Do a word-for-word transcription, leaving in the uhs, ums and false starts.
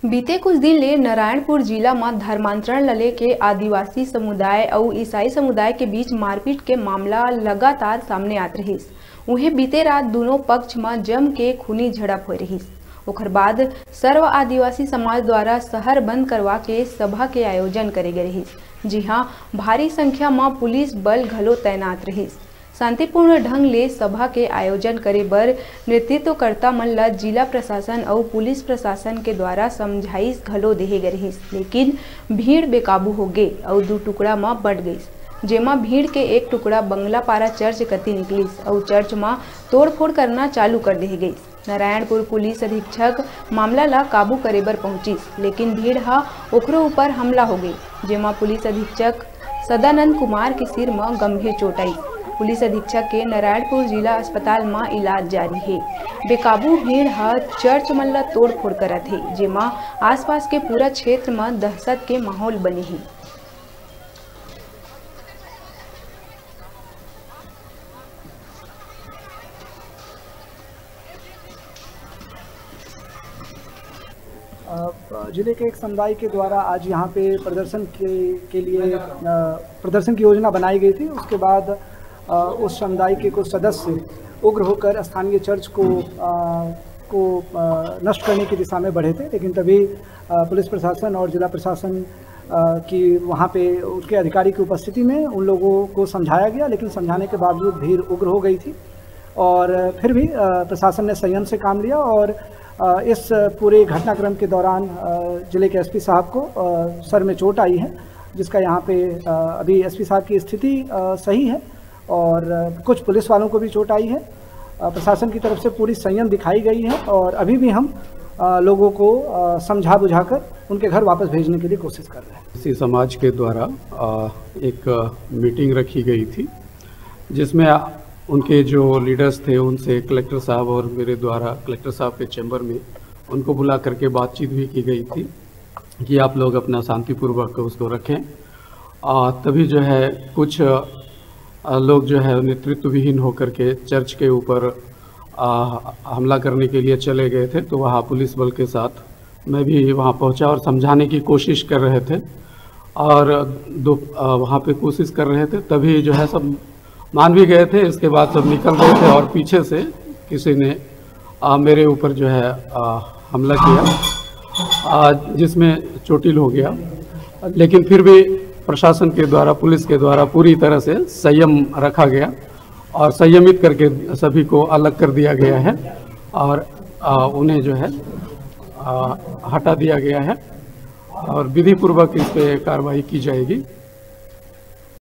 बीते कुछ दिन ले नारायणपुर जिला म धर्मांतरण ल लेके आदिवासी समुदाय अउ ईसाई समुदाय के बीच मारपीट के मामला लगातार सामने आत रहिस। उहें, बीते रात दूनों पक्ष म जम के खूनी झड़प होए रहिस। ओखर बाद सर्व आदिवासी समाज द्वारा शहर बंद करवा के सभा के आयोजन करे गे रहिस, जिहां भारी संख्या म पुलिस बल घलो तैनात रहिस। शांतिपूर्ण ढंग ले सभा के आयोजन करे बर नेतृत्वकर्ता मन ल जिला प्रशासन अउ पुलिस प्रशासन के द्वारा समझाइश घलो देहे गे रहिस, लेकिन भीड़ बेकाबू हो गे अउ दू टुकड़ा म बंट गइस, जेमा भीड़ के एक टुकड़ा बंगलापारा चर्च कति निकलिस अउ चर्च म तोड़फोड़ करना चालू कर देहे गइस। नारायणपुर पुलिस अधीक्षक मामला ला काबू करे बर पहुंचिस, लेकिन भीड़ ह ओखरो ऊपर हमला हो गई, जेमा पुलिस अधीक्षक सदानंद कुमार के सिर म गंभीर चोट आई। पुलिस अधीक्षक के नारायणपुर जिला अस्पताल म इलाज जारी हे। बेकाबू भीड़ ह चर्च मन ला तोड़फोड़ करत हे, जेमा आसपास के पूरा क्षेत्र म दहशत के माहौल बने हे। अ, जिले के एक समुदाय के द्वारा आज यहाँ पे प्रदर्शन के, के लिए, अ, प्रदर्शन की योजना बनाई गई थी। उसके बाद, अ, उस समुदाय के कुछ सदस्य उग्र होकर स्थानीय चर्च को, अ, को, अ, नष्ट करने की दिशा में बढ़े थे, लेकिन तभी, अ, पुलिस प्रशासन और जिला प्रशासन, अ, की वहाँ पे उसके अधिकारी की उपस्थिति में उन लोगों को समझाया गया, लेकिन समझाने के बावजूद भीड़ उग्र हो गई थी और फिर भी, अ, प्रशासन ने संयम से काम लिया और, अ, इस पूरे घटनाक्रम के दौरान, अ, जिले के एसपी साहब को, अ, सर में चोट आई है, जिसका यहाँ पे, अ, अभी एसपी साहब की स्थिति, अ, सही है और, अ, कुछ पुलिस वालों को भी चोट आई है। अ, प्रशासन की तरफ से पूरी संयम दिखाई गई है और अभी भी हम, अ, लोगों को, अ, समझा बुझाकर उनके घर वापस भेजने के लिए कोशिश कर रहे हैं। इसी समाज के द्वारा, अ, एक, अ, मीटिंग रखी गई थी, जिसमें, अ, उनके जो लीडर्स थे, उनसे कलेक्टर साहब और मेरे द्वारा कलेक्टर साहब के चैम्बर में उनको बुला करके बातचीत भी की गई थी कि आप लोग अपना शांतिपूर्वक उसको रखें। अ, तभी जो है कुछ, अ, लोग जो है नेतृत्व विहीन होकर के चर्च के ऊपर, अ, हमला करने के लिए चले गए थे, तो वहाँ पुलिस बल के साथ मैं भी वहाँ पहुँचा और समझाने की कोशिश कर रहे थे और दो, अ, वहाँ पे कोशिश कर रहे थे, तभी जो है सब मान भी गए थे। इसके बाद सब निकल गए थे और पीछे से किसी ने, अ, मेरे ऊपर जो है, अ, हमला किया, अ, जिसमें चोटिल हो गया, लेकिन फिर भी प्रशासन के द्वारा, पुलिस के द्वारा पूरी तरह से संयम रखा गया और संयमित करके सभी को अलग कर दिया गया है और, अ, उन्हें जो है, अ, हटा दिया गया है और विधिपूर्वक इस पे कार्रवाई की जाएगी।